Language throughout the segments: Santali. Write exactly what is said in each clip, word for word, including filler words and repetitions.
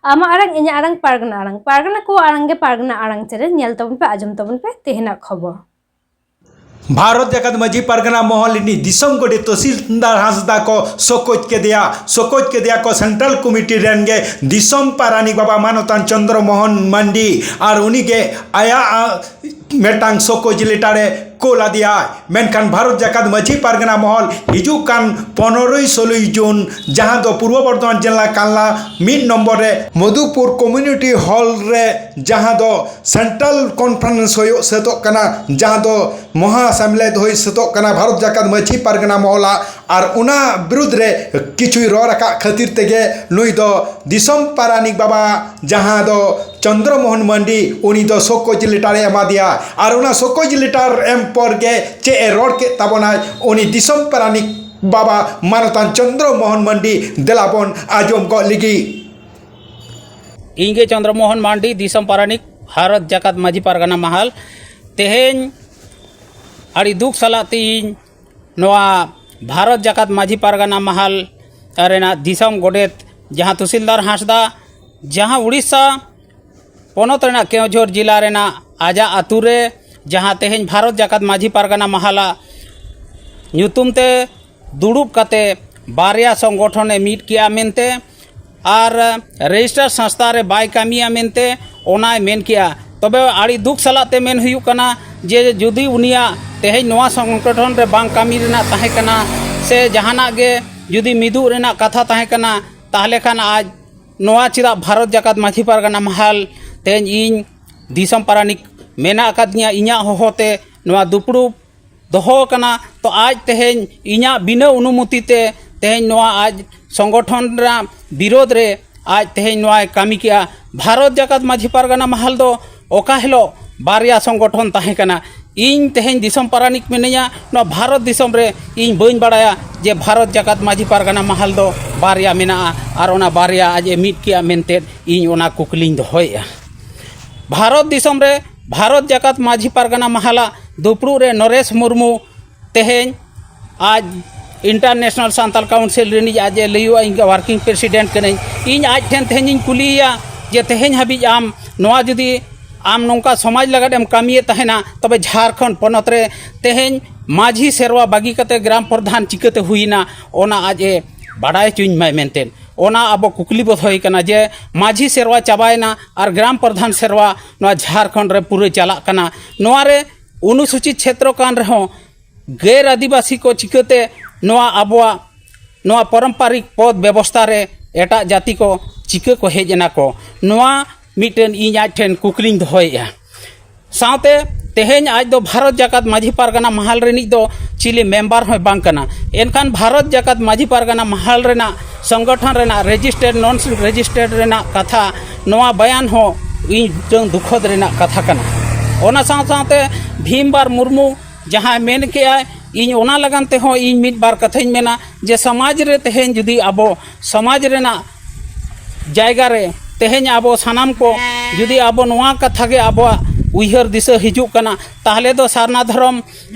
ᱟᱢᱟᱜ ᱟᱲᱟᱝ, ᱤᱧᱟᱹᱜ ᱟᱲᱟᱝ, ᱯᱟᱨᱜᱟᱱᱟ ᱟᱲᱟᱝ᱾ ᱯᱟᱨᱜᱟᱱᱟ ᱠᱚᱣᱟᱜ ᱟᱲᱟᱝ ᱜᱮ ᱯᱟᱨᱜᱟᱱᱟ ᱟᱲᱟᱝ ᱪᱮᱱᱮᱞ᱾ ᱧᱮᱞ ᱛᱟᱵᱚᱱ ᱯᱮ, ᱟᱸᱡᱚᱢ ᱛᱟᱵᱚᱱ ᱯᱮ ᱛᱮᱦᱮᱧᱟᱜ ᱠᱷᱚᱵᱚᱨ᱾ ᱵᱷᱟᱨᱚᱛ ᱡᱟᱠᱟᱛ ᱢᱟᱹᱡᱷᱤ ᱯᱟᱨᱜᱟᱱᱟ ᱢᱚᱦᱚᱞ ᱨᱤᱱᱤᱡ ᱫᱤᱥᱚᱢ ᱜᱚᱰᱮᱛ ᱛᱚᱥᱤᱞᱫᱟᱨ ᱦᱟᱸᱥᱫᱟ ᱠᱚ ᱥᱚᱠᱚᱡ ᱠᱮᱫᱮᱭᱟ᱾ ᱥᱚᱠᱚᱡ ᱠᱮᱫᱮᱭᱟ ᱠᱚ ᱥᱮᱱᱴᱨᱟᱞ ᱠᱚᱢᱤᱴᱤ ᱨᱮᱱ ᱜᱮ ᱫᱤᱥᱚᱢ ᱯᱟᱨᱟᱱᱤᱠ ᱵᱟᱵᱟ ᱢᱟᱱᱚᱛᱟᱱ ᱪᱚᱱᱫᱨᱚ ᱢᱳᱦᱚᱱ ᱢᱟᱱᱰᱤ, ᱟᱨ ᱩᱱᱤ ᱜᱮ ᱟᱭᱟᱜ, ᱟ, ᱢᱤᱫᱴᱟᱝ ᱥᱚᱠᱚᱡ ᱞᱮᱴᱟᱨ ᱮ ᱠᱳᱞ ᱟᱫᱮᱭᱟᱭ᱾ ᱢᱮᱱᱠᱷᱟᱱ ᱵᱷᱟᱨᱚᱛ ᱡᱟᱠᱟᱛ ᱢᱟᱹᱡᱷᱤ ᱯᱟᱨᱜᱟᱱᱟ ᱢᱚᱦᱚᱞ ᱦᱤᱡᱩᱜ ᱠᱟᱱ ᱯᱚᱱᱨᱚᱭ ᱥᱳᱞᱳᱭ ᱡᱩᱱ, ᱡᱟᱦᱟᱸ ᱫᱚ ᱯᱩᱨᱵᱚ ᱵᱚᱨᱫᱷᱚᱢᱟᱱ ᱡᱮᱞᱟ ᱠᱟᱞᱞᱟ ᱢᱤᱫ ᱱᱚᱢᱵᱚᱨ ᱨᱮ ᱢᱚᱫᱷᱩᱯᱩᱨ ᱠᱚᱢᱤᱭᱩᱱᱤᱴᱤ ᱦᱚᱞ ᱨᱮ, ᱡᱟᱦᱟᱸ ᱫᱚ ᱥᱮᱱᱴᱨᱟᱞ ᱠᱚᱱᱯᱷᱟᱨᱮᱱᱥ ᱦᱩᱭᱩᱜ ᱥᱟᱹᱛᱚᱜ ᱠᱟᱱᱟ, ᱡᱟᱦᱟᱸ ᱫᱚ ᱢᱚᱦᱟ ᱥᱮᱢᱞᱮᱫ ᱦᱩᱭ ᱥᱟᱹᱛᱚᱜ ᱠᱟᱱᱟ ᱵᱷᱟᱨᱚᱛ ᱡᱟᱠᱟᱛ ᱢᱟᱹᱡᱷᱤ ᱯᱟᱨᱜᱟᱱᱟ ᱢᱚᱦᱚᱞᱟᱜ᱾ ᱟᱨ ᱚᱱᱟ ᱵᱤᱨᱩᱫᱽ ᱨᱮ ᱠᱤᱪᱷᱩᱭ ᱨᱚᱲ ᱟᱠᱟᱫ ᱠᱷᱟᱹᱛᱤᱨ ᱛᱮᱜᱮ ᱱᱩᱭ ᱫᱚ ᱫᱤᱥᱚᱢ ᱯᱟᱨᱟᱱᱤᱠ ᱵᱟᱵᱟ, ᱡᱟᱦᱟᱸ ᱫᱚ ᱪᱚᱱᱫᱨᱚ ᱢᱳᱦᱚᱱ ᱢᱟᱱᱰᱤ, ᱩᱱᱤ ᱫᱚ ᱥᱚᱠᱚᱡ ᱞᱮᱴᱟᱨ ᱮ ᱮᱢᱟ ᱫᱮᱭᱟ᱾ ᱟᱨ ᱚᱱᱟ ᱥᱚᱠᱚᱡ ᱞᱮᱴᱟᱨ ᱮᱢ ᱯᱚᱨ ᱜᱮ ᱪᱮᱫ ᱮ ᱨᱚᱲ ᱠᱮᱫ ᱛᱟᱵᱚᱱᱟᱭ ᱩᱱᱤ ᱫᱤᱥᱚᱢ ᱯᱟᱨᱟᱱᱤᱠ ᱵᱟᱵᱟ ᱢᱟᱱᱚᱛᱟᱱ ᱪᱚᱱᱫᱨᱚ ᱢᱳᱦᱚᱱ ᱢᱟᱱᱰᱤ, ᱫᱮᱞᱟ ᱵᱚᱱ ᱟᱸᱡᱚᱢ ᱜᱚᱫ ᱞᱮᱜᱮ᱾ ᱤᱧ ᱜᱮ ᱪᱚᱱᱫᱨᱚ ᱢᱳᱦᱚᱱ ᱢᱟᱱᱰᱤ, ᱫᱤᱥᱚᱢ ᱯᱟᱨᱟᱱᱤᱠ, ᱵᱷᱟᱨᱚᱛ ᱡᱟᱠᱟᱛ ᱢᱟᱹᱡᱷᱤ ᱯᱟᱨᱜᱟᱱᱟ ᱢᱟᱦᱟᱞ᱾ ᱛᱮᱦᱮᱧ ᱟᱹᱰᱤ ᱫᱩᱠ ᱥᱟᱞᱟᱜ ᱛᱮ ᱤᱧ ᱱᱚᱣᱟ ᱵᱷᱟᱨᱚᱛ ᱡᱟᱠᱟᱛ ᱢᱟᱹᱡᱷᱤ ᱯᱟᱨᱜᱟᱱᱟ ᱢᱟᱦᱟᱞ ᱨᱮᱱᱟᱜ ᱫᱤᱥᱚᱢ ᱜᱚᱰᱮᱛ, ᱡᱟᱦᱟᱸ ᱛᱩᱥᱤᱞᱫᱟᱨ ᱦᱟᱸᱥᱫᱟ, ᱡᱟᱦᱟᱸ ᱩᱲᱤᱥᱥᱟ ᱯᱚᱱᱚᱛ ᱨᱮᱱᱟᱜ ᱠᱮᱣᱡᱷᱚᱨ ᱡᱮᱞᱟ ᱨᱮᱱᱟᱜ ᱟᱡᱟᱜ ᱟᱹᱛᱩ ᱨᱮ, ᱡᱟᱦᱟᱸ ᱛᱮᱦᱮᱧ ᱵᱷᱟᱨᱚᱛ ᱡᱟᱠᱟᱛ ᱢᱟᱹᱡᱷᱤ ᱯᱟᱨᱜᱟᱱᱟ ᱢᱟᱦᱟᱞᱟᱜ ᱧᱩᱛᱩᱢ ᱛᱮ ᱫᱩᱲᱩᱵ ᱠᱟᱛᱮ ᱵᱟᱨᱭᱟ ᱥᱚᱝᱜᱚᱴᱷᱚᱱᱮ ᱢᱤᱫ ᱠᱮᱜᱼᱟ ᱢᱮᱱᱛᱮ ᱟᱨ ᱨᱮᱡᱤᱥᱴᱟᱨ ᱥᱚᱝᱥᱛᱷᱟ ᱨᱮ ᱵᱟᱭ ᱠᱟᱹᱢᱤᱭᱟ ᱢᱮᱱᱛᱮ ᱚᱱᱟᱭ ᱢᱮᱱ ᱠᱮᱜᱼᱟ᱾ ᱛᱚᱵᱮ ᱟᱹᱰᱤ ᱫᱩᱠ ᱥᱟᱞᱟᱜ ᱛᱮ ᱢᱮᱱ ᱦᱩᱭᱩᱜ ᱠᱟᱱᱟ ᱡᱮ ᱡᱩᱫᱤ ᱩᱱᱤᱭᱟᱜ ᱛᱮᱦᱮᱧ ᱱᱚᱣᱟ ᱥᱚᱝᱜᱚᱴᱷᱚᱱ ᱨᱮ ᱵᱟᱝ ᱠᱟᱹᱢᱤ ᱨᱮᱱᱟᱜ ᱛᱟᱦᱮᱸ ᱠᱟᱱᱟ ᱥᱮ ᱡᱟᱦᱟᱱᱟᱜ ᱜᱮ ᱡᱩᱫᱤ ᱢᱤᱫᱩᱜ ᱨᱮᱱᱟᱜ ᱠᱟᱛᱷᱟ ᱛᱟᱦᱮᱸ ᱠᱟᱱᱟ, ᱛᱟᱦᱚᱞᱮ ᱠᱷᱟᱱ ᱟᱡ ᱱᱚᱣᱟ ᱪᱮᱫᱟᱜ ᱵᱷᱟᱨᱚᱛ ᱡᱟᱠᱟᱛ ᱢᱟᱹᱡᱷᱤ ᱯᱟᱨᱜᱟᱱᱟ ᱢᱟᱦᱟᱞ ᱛᱮᱦᱮᱧ ᱤᱧ ᱫᱤᱥᱚᱢ ᱯᱟᱨᱟᱱᱤᱠ ᱢᱮᱱᱟᱜ ᱟᱠᱟᱫᱤᱧᱟ, ᱤᱧᱟᱹᱜ ᱦᱚᱦᱚᱛᱮ ᱱᱚᱣᱟ ᱫᱩᱯᱲᱩᱵ ᱫᱚᱦᱚ ᱟᱠᱟᱱᱟ᱾ ᱛᱚ ᱟᱡ ᱛᱮᱦᱮᱧ ᱤᱧᱟᱹᱜ ᱵᱤᱱᱟᱹ ᱚᱱᱩᱢᱚᱛᱤ ᱛᱮ ᱛᱮᱦᱮᱧ ᱱᱚᱣᱟ ᱟᱡ ᱥᱚᱝᱜᱚᱴᱷᱚᱱ ᱨᱮᱱᱟᱜ ᱵᱤᱨᱳᱫᱷ ᱨᱮ ᱟᱡ ᱛᱮᱦᱮᱧ ᱱᱚᱣᱟᱭ ᱠᱟᱹᱢᱤ ᱠᱮᱜᱼᱟ᱾ ᱵᱷᱟᱨᱚᱛ ᱡᱟᱠᱟᱛ ᱢᱟᱹᱡᱷᱤ ᱯᱟᱨᱜᱟᱱᱟ ᱢᱟᱦᱟᱞ ᱫᱚ ᱚᱠᱟ ᱦᱤᱞᱳᱜ ᱵᱟᱨᱭᱟ ᱥᱚᱝᱜᱚᱴᱷᱚᱱ ᱛᱟᱦᱮᱸ ᱠᱟᱱᱟ? ᱤᱧ ᱛᱮᱦᱮᱧ ᱫᱤᱥᱚᱢ ᱯᱟᱨᱟᱱᱤᱠ ᱢᱤᱱᱟᱹᱧᱟ, ᱱᱚᱣᱟ ᱵᱷᱟᱨᱚᱛ ᱫᱤᱥᱚᱢ ᱨᱮ ᱤᱧ ᱵᱟᱹᱧ ᱵᱟᱲᱟᱭᱟ ᱡᱮ ᱵᱷᱟᱨᱚᱛ ᱡᱟᱠᱟᱛ ᱢᱟᱹᱡᱷᱤ ᱯᱟᱨᱜᱟᱱᱟ ᱢᱟᱦᱟᱞ ᱫᱚ ᱵᱟᱨᱭᱟ ᱢᱮᱱᱟᱜᱼᱟ ᱟᱨ ᱚᱱᱟ ᱵᱟᱨᱭᱟ ᱟᱡ ᱮ ᱢᱤᱫ ᱠᱮᱜᱼᱟ ᱢᱮᱱᱛᱮ ᱤᱧ ᱚᱱᱟ ᱠᱩᱠᱞᱤᱧ ᱫᱚᱦᱚᱭᱮᱫᱼᱟ᱾ ᱵᱷᱟᱨᱚᱛ ᱫᱤᱥᱚᱢ ᱨᱮ ᱵᱷᱟᱨᱚᱛ ᱡᱟᱠᱟᱛ ᱢᱟᱹᱡᱷᱤ ᱯᱟᱨᱜᱟᱱᱟ ᱢᱟᱦᱟᱞᱟᱜ ᱫᱩᱯᱲᱩᱵ ᱨᱮ ᱱᱚᱨᱮᱥ ᱢᱩᱨᱢᱩ ᱛᱮᱦᱮᱧ ᱟᱡ International Santal Council ᱨᱤᱱᱤᱡ ᱟᱡ ᱮ ᱞᱟᱹᱭᱩᱜᱼᱟ, ᱤᱧ ᱜᱮ working president ᱠᱟᱹᱱᱟᱹᱧ᱾ ᱤᱧ ᱟᱡ ᱴᱷᱮᱱ ᱛᱮᱦᱮᱧ ᱤᱧ ᱠᱩᱞᱤᱭᱮᱭᱟ ᱡᱮ ᱛᱮᱦᱮᱧ ᱦᱟᱹᱵᱤᱡ ᱟᱢ ᱱᱚᱣᱟ ᱡᱩᱫᱤ ᱟᱢ ᱱᱚᱝᱠᱟ ᱥᱚᱢᱟᱡᱽ ᱞᱟᱹᱜᱤᱫ ᱮᱢ ᱠᱟᱹᱢᱤᱭᱮᱫ ᱛᱟᱦᱮᱱᱟ, ᱛᱚᱵᱮ ᱡᱷᱟᱲᱠᱷᱚᱸᱰ ᱯᱚᱱᱚᱛ ᱨᱮ ᱛᱮᱦᱮᱧ ᱢᱟᱹᱡᱷᱤ ᱥᱮᱨᱣᱟ ᱵᱟᱹᱜᱤ ᱠᱟᱛᱮ ᱜᱨᱟᱢ ᱯᱨᱚᱫᱷᱟᱱ ᱪᱤᱠᱟᱹᱛᱮ ᱦᱩᱭᱮᱱᱟ, ᱚᱱᱟ ᱟᱡ ᱮ ᱵᱟᱰᱟᱭ ᱦᱚᱪᱚᱧ ᱢᱟᱭ ᱢᱮᱱᱛᱮ᱾ ᱚᱱᱟ ᱟᱵᱚ ᱠᱩᱠᱞᱤ ᱵᱚ ᱫᱚᱦᱚᱭ ᱠᱟᱱᱟ ᱡᱮ ᱢᱟᱹᱡᱷᱤ ᱥᱮᱨᱣᱟ ᱪᱟᱵᱟᱭᱮᱱᱟ ᱟᱨ ᱜᱨᱟᱢ ᱯᱨᱚᱫᱷᱟᱱ ᱥᱮᱨᱣᱟ ᱱᱚᱣᱟ ᱡᱷᱟᱲᱠᱷᱚᱸᱰ ᱨᱮ ᱯᱩᱨᱟᱹ ᱪᱟᱞᱟᱜ ᱠᱟᱱᱟ᱾ ᱱᱚᱣᱟ ᱨᱮ ᱚᱱᱩᱥᱩᱪᱤᱛ ᱪᱷᱮᱛᱨᱚ ᱠᱟᱱ ᱨᱮᱦᱚᱸ ᱜᱮᱨ ᱟᱹᱫᱤᱵᱟᱹᱥᱤ ᱠᱚ ᱪᱤᱠᱟᱹᱛᱮ ᱱᱚᱣᱟ ᱟᱵᱚᱣᱟᱜ ᱱᱚᱣᱟ ᱯᱟᱨᱚᱢᱯᱟᱨᱤᱠ ᱯᱚᱫ ᱵᱮᱵᱚᱥᱛᱷᱟ ᱨᱮ ᱮᱴᱟᱜ ᱡᱟᱹᱛᱤ ᱠᱚ ᱪᱤᱠᱟᱹ ᱠᱚ ᱦᱮᱡ ᱮᱱᱟ ᱠᱚ, ᱱᱚᱣᱟ ᱢᱤᱫᱴᱮᱱ ᱤᱧ ᱟᱡ ᱴᱷᱮᱱ ᱠᱩᱠᱞᱤᱧ ᱫᱚᱦᱚᱭᱮᱫᱼᱟ᱾ ᱥᱟᱶᱛᱮ ᱛᱮᱦᱮᱧ ᱟᱡ ᱫᱚ ᱵᱷᱟᱨᱚᱛ ᱡᱟᱠᱟᱛ ᱢᱟᱹᱡᱷᱤ ᱯᱟᱨᱜᱟᱱᱟ ᱢᱟᱦᱟᱞ ᱨᱤᱱᱤᱡ ᱫᱚ ᱪᱤᱞᱤ ᱢᱮᱢᱵᱟᱨ ᱦᱚᱸᱭ ᱵᱟᱝ ᱠᱟᱱᱟ᱾ ᱮᱱᱠᱷᱟᱱ ᱵᱷᱟᱨᱚᱛ ᱡᱟᱠᱟᱛ ᱢᱟᱹᱡᱷᱤ ᱯᱟᱨᱜᱟᱱᱟ ᱢᱟᱦᱟᱞ ᱨᱮᱱᱟᱜ ᱥᱚᱝᱜᱚᱴᱷᱚᱱ ᱨᱮᱱᱟᱜ registered, non registered ᱨᱮᱱᱟᱜ ᱠᱟᱛᱷᱟ, ᱱᱚᱣᱟ ᱵᱟᱭᱟᱱ ᱦᱚᱸ ᱤᱧ ᱢᱤᱫᱴᱟᱝ ᱫᱩᱠᱷᱚᱫ ᱨᱮᱱᱟᱜ ᱠᱟᱛᱷᱟ ᱠᱟᱱᱟ᱾ ᱚᱱᱟ ᱥᱟᱶ ᱥᱟᱶᱛᱮ ᱵᱷᱤᱢᱵᱟᱨ ᱢᱩᱨᱢᱩ ᱡᱟᱦᱟᱸᱭ ᱢᱮᱱ ᱠᱮᱜᱼᱟᱭ, ᱤᱧ ᱚᱱᱟ ᱞᱟᱜᱟᱱ ᱛᱮᱦᱚᱸ ᱤᱧ ᱢᱤᱫ ᱵᱟᱨ ᱠᱟᱛᱷᱟᱧ ᱢᱮᱱᱟ ᱡᱮ ᱥᱚᱢᱟᱡᱽ ᱨᱮ ᱛᱮᱦᱮᱧ ᱡᱩᱫᱤ ᱟᱵᱚ ᱥᱚᱢᱟᱡᱽ ᱨᱮᱱᱟᱜ ᱡᱟᱭᱜᱟ ᱨᱮ ᱛᱮᱦᱮᱧ ᱟᱵᱚ ᱥᱟᱱᱟᱢ ᱠᱚ ᱡᱩᱫᱤ ᱟᱵᱚ ᱱᱚᱣᱟ ᱠᱟᱛᱷᱟ ᱜᱮ ᱟᱵᱚᱣᱟᱜ ᱩᱭᱦᱟᱹᱨ ᱫᱤᱥᱟᱹ ᱦᱤᱡᱩᱜ ᱠᱟᱱᱟ, ᱛᱟᱦᱚᱞᱮ ᱫᱚ ᱥᱟᱨᱱᱟ ᱫᱷᱚᱨᱚᱢ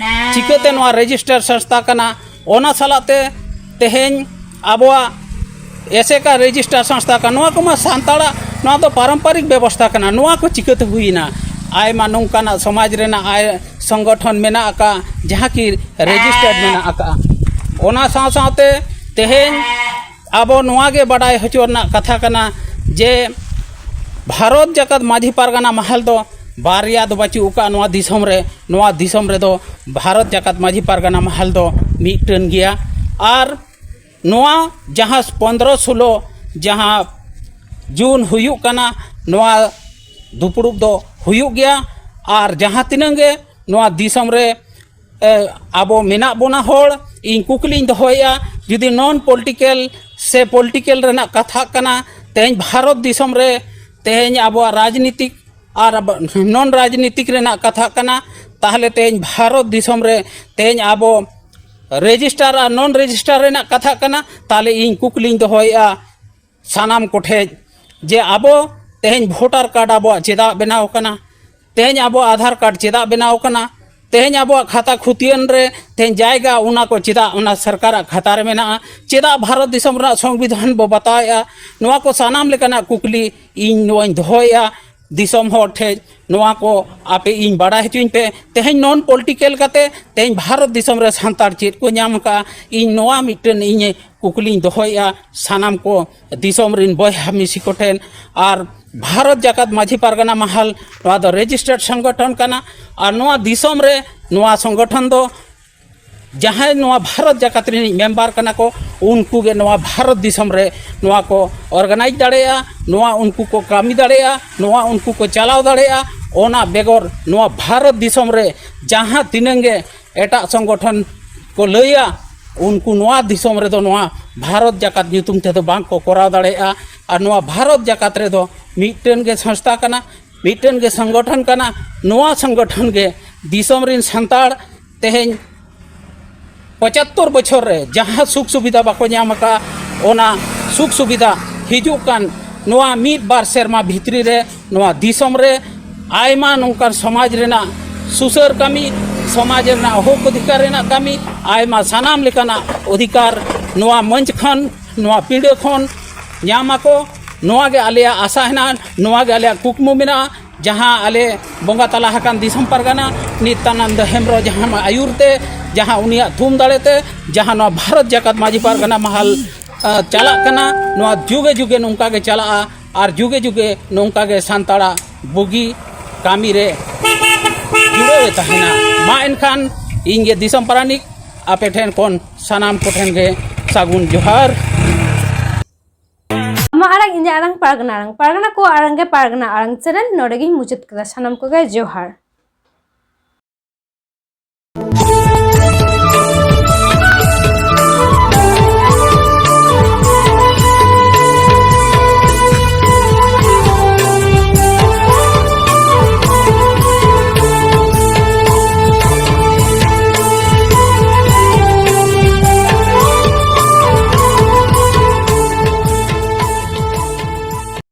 ᱪᱤᱠᱟᱹᱛᱮ ᱱᱚᱣᱟ registered ᱥᱚᱝᱥᱛᱷᱟ ᱠᱟᱱᱟ? ᱚᱱᱟ ᱥᱟᱞᱟᱜ ᱛᱮ ᱛᱮᱦᱮᱧ ᱟᱵᱚᱣᱟᱜ ᱮᱥᱮᱠᱟ registered ᱥᱚᱝᱥᱛᱷᱟ ᱠᱟᱱᱟ, ᱱᱚᱣᱟ ᱠᱚᱢᱟ ᱥᱟᱱᱛᱟᱲᱟᱜ, ᱱᱚᱣᱟ ᱫᱚ ᱯᱟᱨᱚᱢᱯᱟᱨᱤᱠ ᱵᱮᱵᱚᱥᱛᱷᱟ ᱠᱟᱱᱟ, ᱱᱚᱣᱟ ᱠᱚ ᱪᱤᱠᱟᱹᱛᱮ ᱦᱩᱭᱮᱱᱟ? ᱟᱭᱢᱟ ᱱᱚᱝᱠᱟᱱᱟᱜ ᱥᱚᱢᱟᱡᱽ ᱨᱮᱱᱟᱜ ᱟᱭ ᱥᱚᱝᱜᱚᱴᱷᱚᱱ ᱢᱮᱱᱟᱜ ᱟᱠᱟᱫ, ᱡᱟᱦᱟᱸ ᱠᱤ registered ᱢᱮᱱᱟᱜ ᱟᱠᱟᱫᱼᱟ᱾ ᱚᱱᱟ ᱥᱟᱶ ᱥᱟᱶᱛᱮ ᱛᱮᱦᱮᱧ ᱟᱵᱚ ᱱᱚᱣᱟ ᱜᱮ ᱵᱟᱰᱟᱭ ᱦᱚᱪᱚ ᱨᱮᱱᱟᱜ ᱠᱟᱛᱷᱟ ᱠᱟᱱᱟ ᱡᱮ ᱵᱷᱟᱨᱚᱛ ᱡᱟᱠᱟᱛ ᱢᱟᱹᱡᱷᱤ ᱯᱟᱨᱜᱟᱱᱟ ᱢᱟᱦᱟᱞ ᱫᱚ ᱵᱟᱨᱭᱟ ᱫᱚ ᱵᱟᱹᱪᱩᱜ ᱟᱠᱟᱫ ᱱᱚᱣᱟ ᱫᱤᱥᱚᱢ ᱨᱮ᱾ ᱱᱚᱣᱟ ᱫᱤᱥᱚᱢ ᱨᱮᱫᱚ ᱵᱷᱟᱨᱚᱛ ᱡᱟᱠᱟᱛ ᱢᱟᱹᱡᱷᱤ ᱯᱟᱨᱜᱟᱱᱟ ᱢᱟᱦᱟᱞ ᱫᱚ ᱢᱤᱫᱴᱟᱹᱱ ᱜᱮᱭᱟ᱾ ᱟᱨ ᱱᱚᱣᱟ ᱡᱟᱦᱟᱸ ᱯᱚᱱᱫᱽᱨᱚ ᱥᱳᱞᱳ ᱡᱟᱦᱟᱸ ᱡᱩᱱ ᱦᱩᱭᱩᱜ ᱠᱟᱱᱟ, ᱱᱚᱣᱟ ᱫᱩᱯᱲᱩᱵ ᱫᱚ ᱦᱩᱭᱩᱜ ᱜᱮᱭᱟ᱾ ᱟᱨ ᱡᱟᱦᱟᱸ ᱛᱤᱱᱟᱹᱜ ᱜᱮ ᱱᱚᱣᱟ ᱫᱤᱥᱚᱢ ᱨᱮ ᱮ, ᱟᱵᱚ ᱢᱮᱱᱟᱜ ᱵᱚᱱᱟ ᱦᱚᱲ, ᱤᱧ ᱠᱩᱠᱞᱤᱧ ᱫᱚᱦᱚᱭᱮᱫᱼᱟ, ᱡᱩᱫᱤ non political ᱥᱮ political ᱨᱮᱱᱟᱜ ᱠᱟᱛᱷᱟ ᱠᱟᱱᱟ, ᱛᱮᱦᱮᱧ ᱵᱷᱟᱨᱚᱛ ᱫᱤᱥᱚᱢ ᱨᱮ ᱛᱮᱦᱮᱧ ᱟᱵᱚᱣᱟᱜ ᱨᱟᱡᱽᱱᱤᱛᱤᱠ ᱟᱨ ᱟᱵᱚ-, non ᱨᱟᱡᱽᱱᱤᱛᱤᱠ ᱨᱮᱱᱟᱜ ᱠᱟᱛᱷᱟ ᱠᱟᱱᱟ, ᱛᱟᱦᱚᱞᱮ ᱛᱮᱦᱮᱧ ᱵᱷᱟᱨᱚᱛ ᱫᱤᱥᱚᱢ ᱨᱮ ᱛᱮᱦᱮᱧ ᱟᱵᱚ registered ᱟᱨ non registered ᱨᱮᱱᱟᱜ ᱠᱟᱛᱷᱟ ᱠᱟᱱᱟ, ᱛᱟᱦᱚᱞᱮ ᱤᱧ ᱠᱩᱠᱞᱤᱧ ᱫᱚᱦᱚᱭᱮᱫᱼᱟ ᱥᱟᱱᱟᱢ ᱠᱚᱴᱷᱮᱡ ᱡᱮ ᱟᱵᱚ ᱛᱮᱦᱮᱧ voter card ᱟᱵᱚᱣᱟᱜ ᱪᱮᱫᱟᱜ ᱵᱮᱱᱟᱣ ᱠᱟᱱᱟ? ᱛᱮᱦᱮᱧ ᱟᱵᱚ ᱟᱫᱷᱟᱨ ᱠᱟᱨᱰ ᱪᱮᱫᱟᱜ ᱵᱮᱱᱟᱣ ᱠᱟᱱᱟ? ᱛᱮᱦᱮᱧ ᱟᱵᱚᱣᱟᱜ ᱠᱷᱟᱛᱟ ᱠᱷᱩᱛᱤᱭᱟᱹᱱ ᱨᱮ ᱛᱮᱦᱮᱧ ᱡᱟᱭᱜᱟ, ᱚᱱᱟ ᱠᱚ ᱪᱮᱫᱟᱜ ᱚᱱᱟ ᱥᱚᱨᱠᱟᱨᱟᱜ ᱠᱷᱟᱛᱟ ᱨᱮ ᱢᱮᱱᱟᱜᱼᱟ? ᱪᱮᱫᱟᱜ ᱵᱷᱟᱨᱚᱛ ᱫᱤᱥᱚᱢ ᱨᱮᱱᱟᱜ ᱥᱚᱝᱵᱤᱫᱷᱟᱱ ᱵᱚ ᱵᱟᱛᱟᱣᱮᱫᱼᱟ? ᱱᱚᱣᱟ ᱠᱚ ᱥᱟᱱᱟᱢ ᱞᱮᱠᱟᱱᱟᱜ ᱠᱩᱠᱞᱤ ᱤᱧ ᱱᱚᱣᱟᱧ ᱫᱚᱦᱚᱭᱮᱫᱼᱟ ᱫᱤᱥᱚᱢ ᱦᱚᱲ ᱴᱷᱮᱱ᱾ ᱱᱚᱣᱟ ᱠᱚ ᱟᱯᱮ ᱤᱧ ᱵᱟᱲᱟᱭ ᱦᱚᱪᱚᱧ ᱯᱮ᱾ ᱛᱮᱦᱮᱧ ᱱᱚᱱ ᱯᱚᱞᱤᱴᱤᱠᱮᱞ ᱠᱟᱛᱮ ᱛᱮᱦᱮᱧ ᱵᱷᱟᱨᱚᱛ ᱫᱤᱥᱚᱢ ᱨᱮ ᱥᱟᱱᱛᱟᱲ ᱪᱮᱫ ᱠᱚ ᱧᱟᱢ ᱟᱠᱟᱫᱼᱟ, ᱤᱧ ᱱᱚᱣᱟ ᱢᱤᱫᱴᱮᱱ ᱤᱧ ᱠᱩᱠᱞᱤᱧ ᱫᱚᱦᱚᱭᱮᱫᱼᱟ ᱥᱟᱱᱟᱢ ᱠᱚ ᱫᱤᱥᱚᱢ ᱨᱤᱱ ᱵᱚᱭᱦᱟ ᱢᱤᱥᱤ ᱠᱚᱴᱷᱮᱱ᱾ ᱟᱨ ᱵᱷᱟᱨᱚᱛ ᱡᱟᱠᱟᱛ ᱢᱟᱹᱡᱷᱤ ᱯᱟᱨᱜᱟᱱᱟ ᱢᱟᱦᱟᱞ ᱱᱚᱣᱟ ᱫᱚ ᱨᱮᱡᱤᱥᱴᱟᱨᱰ ᱥᱚᱝᱜᱚᱴᱷᱚᱱ ᱠᱟᱱᱟ᱾ ᱟᱨ ᱱᱚᱣᱟ ᱫᱤᱥᱚᱢ ᱨᱮ ᱱᱚᱣᱟ ᱥᱚᱝᱜᱚᱴᱷᱚᱱ ᱫᱚ ᱡᱟᱦᱟᱸᱭ ᱱᱚᱣᱟ ᱵᱷᱟᱨᱚᱛ ᱡᱟᱠᱟᱛ ᱨᱤᱱᱤᱡ ᱢᱮᱢᱵᱟᱨ ᱠᱟᱱᱟ ᱠᱚ, ᱩᱱᱠᱩ ᱜᱮ ᱱᱚᱣᱟ ᱵᱷᱟᱨᱚᱛ ᱫᱤᱥᱚᱢ ᱨᱮ ᱱᱚᱣᱟ ᱠᱚ ᱚᱨᱜᱟᱱᱟᱭᱤᱡᱽ ᱫᱟᱲᱮᱭᱟᱜᱼᱟ, ᱱᱚᱣᱟ ᱩᱱᱠᱩ ᱠᱚ ᱠᱟᱹᱢᱤ ᱫᱟᱲᱮᱭᱟᱜᱼᱟ, ᱱᱚᱣᱟ ᱩᱱᱠᱩ ᱠᱚ ᱪᱟᱞᱟᱣ ᱫᱟᱲᱮᱭᱟᱜᱼᱟ᱾ ᱚᱱᱟ ᱵᱮᱜᱚᱨ ᱱᱚᱣᱟ ᱵᱷᱟᱨᱚᱛ ᱫᱤᱥᱚᱢ ᱨᱮ ᱡᱟᱦᱟᱸ ᱛᱤᱱᱟᱹᱝ ᱜᱮ ᱮᱴᱟᱜ ᱥᱚᱝᱜᱚᱴᱷᱚᱱ ᱠᱚ ᱞᱟᱹᱭᱟ, ᱩᱱᱠᱩ ᱱᱚᱣᱟ ᱫᱤᱥᱚᱢ ᱨᱮᱫᱚ ᱱᱚᱣᱟ ᱵᱷᱟᱨᱚᱛ ᱡᱟᱠᱟᱛ ᱧᱩᱛᱩᱢ ᱛᱮᱫᱚ ᱵᱟᱝ ᱠᱚ ᱠᱚᱨᱟᱣ ᱫᱟᱲᱮᱭᱟᱜᱼᱟ᱾ ᱟᱨ ᱱᱚᱣᱟ ᱵᱷᱟᱨᱚᱛ ᱡᱟᱠᱟᱛ ᱨᱮᱫᱚ ᱢᱤᱫᱴᱮᱱ ᱜᱮ ᱥᱚᱝᱥᱛᱷᱟ ᱠᱟᱱᱟ, ᱢᱤᱫᱴᱮᱱ ᱜᱮ ᱥᱚᱝᱜᱚᱴᱷᱚᱱ ᱠᱟᱱᱟ᱾ ᱱᱚᱣᱟ ᱥᱚᱝᱜᱚᱴᱷᱚᱱ ᱜᱮ ᱫᱤᱥᱚᱢ ᱨᱤᱱ ᱥᱟᱱᱛᱟᱲ ᱛᱮᱦᱮᱧ ᱯᱚᱸᱪᱟᱛᱛᱳᱨ ᱵᱚᱪᱷᱚᱨ ᱨᱮ ᱡᱟᱦᱟᱸ ᱥᱩᱠ ᱥᱩᱵᱤᱫᱷᱟ ᱵᱟᱠᱚ ᱧᱟᱢ ᱟᱠᱟᱫ, ᱚᱱᱟ ᱥᱩᱠ ᱥᱩᱵᱤᱫᱷᱟ ᱦᱤᱡᱩᱜ ᱠᱟᱱ ᱱᱚᱣᱟ ᱢᱤᱫ ᱵᱟᱨ ᱥᱮᱨᱢᱟ ᱵᱷᱤᱛᱨᱤ ᱨᱮ ᱱᱚᱣᱟ ᱫᱤᱥᱚᱢ ᱨᱮ ᱟᱭᱢᱟ ᱱᱚᱝᱠᱟᱱ ᱥᱚᱢᱟᱡᱽ ᱨᱮᱱᱟᱜ ᱥᱩᱥᱟᱹᱨ ᱠᱟᱹᱢᱤ, ᱥᱚᱢᱟᱡᱽ ᱨᱮᱱᱟᱜ ᱦᱚᱠ ᱚᱫᱷᱤᱠᱟᱨ ᱨᱮᱱᱟᱜ ᱠᱟᱹᱢᱤ, ᱟᱭᱢᱟ ᱥᱟᱱᱟᱢ ᱞᱮᱠᱟᱱᱟᱜ ᱚᱫᱷᱤᱠᱟᱨ ᱱᱚᱣᱟ ᱢᱚᱧᱪ ᱠᱷᱚᱱ, ᱱᱚᱣᱟ ᱯᱤᱸᱰᱟᱹ ᱠᱷᱚᱱ ᱧᱟᱢ ᱟᱠᱚ᱾ ᱱᱚᱣᱟ ᱜᱮ ᱟᱞᱮᱭᱟᱜ ᱟᱥᱟ ᱦᱮᱱᱟᱜᱼᱟ, ᱱᱚᱣᱟ ᱜᱮ ᱟᱞᱮᱭᱟᱜ ᱠᱩᱠᱢᱩ ᱢᱮᱱᱟᱜᱼᱟ᱾ ᱡᱟᱦᱟᱸ ᱟᱞᱮ ᱵᱚᱸᱜᱟ ᱛᱟᱞᱟ ᱟᱠᱟᱱ ᱫᱤᱥᱚᱢ ᱯᱟᱨᱜᱟᱱᱟ ᱱᱤᱛᱭᱟᱱᱟᱱᱫ ᱦᱮᱢᱵᱨᱚᱢ ᱡᱟᱦᱟᱸ ᱟᱹᱭᱩᱨ ᱛᱮ, ᱡᱟᱦᱟᱸ ᱩᱱᱤᱭᱟᱜ ᱛᱷᱩᱢ ᱫᱟᱲᱮ ᱛᱮ, ᱡᱟᱦᱟᱸ ᱱᱚᱣᱟ ᱵᱷᱟᱨᱚᱛ ᱡᱟᱠᱟᱛ ᱢᱟᱹᱡᱷᱤ ᱯᱟᱨᱜᱟᱱᱟ ᱢᱟᱦᱟᱞ, ᱟ, ᱪᱟᱞᱟᱜ ᱠᱟᱱᱟ, ᱱᱚᱣᱟ ᱡᱩᱜᱮ ᱡᱩᱜᱮ ᱱᱚᱝᱠᱟ ᱜᱮ ᱪᱟᱞᱟᱜᱼᱟ ᱟᱨ ᱡᱩᱜᱮ ᱡᱩᱜᱮ ᱱᱚᱝᱠᱟ ᱜᱮ ᱥᱟᱱᱛᱟᱲᱟᱜ ᱵᱩᱜᱤ ᱠᱟᱹᱢᱤ ᱨᱮ ᱡᱩᱲᱟᱹᱣ ᱮ ᱛᱟᱦᱮᱱᱟ᱾ ᱢᱟ ᱮᱱᱠᱷᱟᱱ ᱤᱧ ᱜᱮ ᱫᱤᱥᱚᱢ ᱯᱟᱨᱟᱱᱤᱠ ᱟᱯᱮ ᱴᱷᱮᱱ ᱠᱷᱚᱱ ᱥᱟᱱᱟᱢ ᱠᱚᱴᱷᱮᱱ ᱜᱮ ᱥᱟᱹᱜᱩᱱ ᱡᱚᱦᱟᱨ᱾ ᱟᱢᱟᱜ ᱟᱲᱟᱝ, ᱤᱧᱟᱹᱜ ᱟᱲᱟᱝ, ᱯᱟᱨᱜᱟᱱᱟ ᱟᱲᱟᱝ, ᱯᱟᱨᱜᱟᱱᱟ ᱠᱚ ᱟᱲᱟᱝ ᱜᱮ ᱯᱟᱨᱜᱟᱱᱟ ᱟᱲᱟᱝ ᱪᱮᱱᱮᱞ᱾ ᱱᱚᱰᱮ ᱜᱤᱧ ᱢᱩᱪᱟᱹᱫ ᱠᱮᱫᱟ᱾ ᱥᱟᱱᱟᱢ ᱠᱚᱜᱮ ᱡᱚᱦᱟᱨ᱾